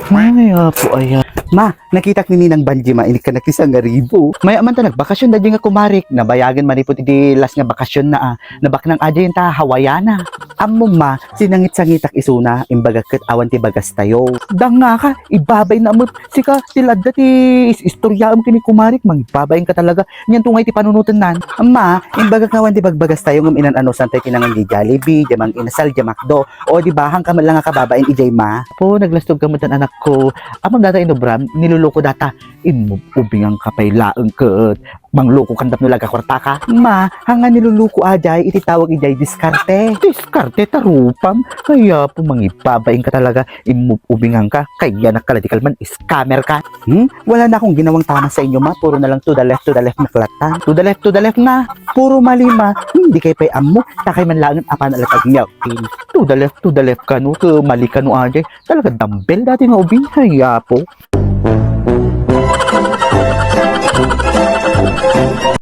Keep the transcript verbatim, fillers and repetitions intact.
Ay, apo, ayan. Ma, nakitak ni Ninang Banji, ma, inikkanak ti sangaribu. Maya man ta nagbakasyon da di nga kumarik. Nabayagan manipud iti last nga bakasyon na, ah. Nabaknang aja yun ta, Hawaiana. Ammo, ma, sinangit-sangitak isuna, imbagak ket awan ti bagas tayo. Dangngaka, ibabay na met. Sika, ti ladda ti is-, istoryaam ken ni kumarik, mangibabay ka talaga. Niyan tungay ti panunutennan. Amma, imbagak nga awan ti bagbagas tayo ngem inan-anusan tayo ti nangan di Jollibee, di mang inasal, di McDo. O di ba, hangka met lang nga kababain ijay ma. Po, naglastog ka met, anakko. Amam data inubram, niluluko data. Imubingan ka pay laeng ket mangloko kan tapno laga kwarta ka. Ma, hanga niluluko ajay iti tawag ijay diskarte. Diskarte ta rupam. Kaya po mangibabain ka talaga. Imubingan ka. Kaya nakalatikal man, scammer ka. Hmm? Wala na akong ginawang tama sa inyo, ma. Puro na lang to the left, to the left na klatan. To the left, to the left na. Puro mali, ma. Hindi kay pay ammo. Takay man lang apa na latag niya. To the left, to the left kano, to mali kano ajay. Talaga dumbbell dati nga ubing. Ay, apo.